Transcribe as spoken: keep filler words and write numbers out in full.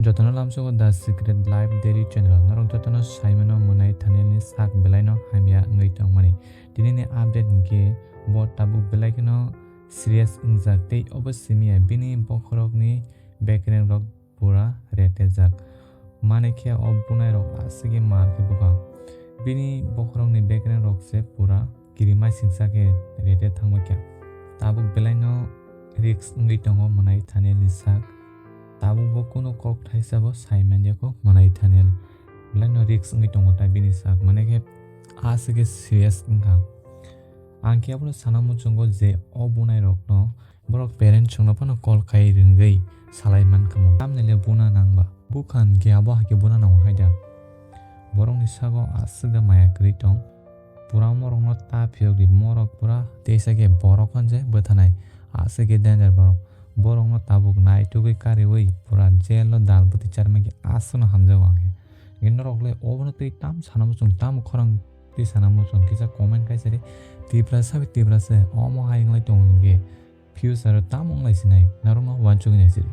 Jotono lamsogo The Secret Life Daily Channel. Norok jotono saimano mwnai Thanielni sak belaino hamya wngwi tongmani. Tinini update hinkhe bo tabuk belai kheno serious wngjak tei obo simiya bini bokhorokni bekrengrok pura retejak. Mane khe o bunairok aswkhe mar khe bukha. Bini bokhorokni bekrengrok se pura kirimasingsa khe rete thangma khe. Tabuk belaino risk wngwi tongo mwnai Thanielni sak. Tabuk bo kunu kok thaisa bo sai manya kho mwnai Thaniel. Belaino risk wngwi tongo ta bini sak. Mane khe aswkhe serious wngkha. Ang khe abono sana muchungo je o bunairokno borok parents rokno phano call khai ringwi salai mankha mo. Tamni le buna nangba. Bukha hinkhe abo hai khe buna nango hai da. Borokni sago aswk da maya kwrwi tong. Pura morokno ta phiyok di, morok pura teisa khe borok hwn je bwthanai. Aswk khe danger borok. Borokno tabuk naitugwi kariui pura jail o dal bwtwi charmai khe aswkno hamjago ang khe. Hinkhe norok le obono twi tam sana muchung, tam khorang twi sana muchung kisa comment kaisa di. Tiprasa bai Tiprasa omo hai wnglai tongo hinkhe future o tamo wnglai sinai norokno uansugwi nai sidi.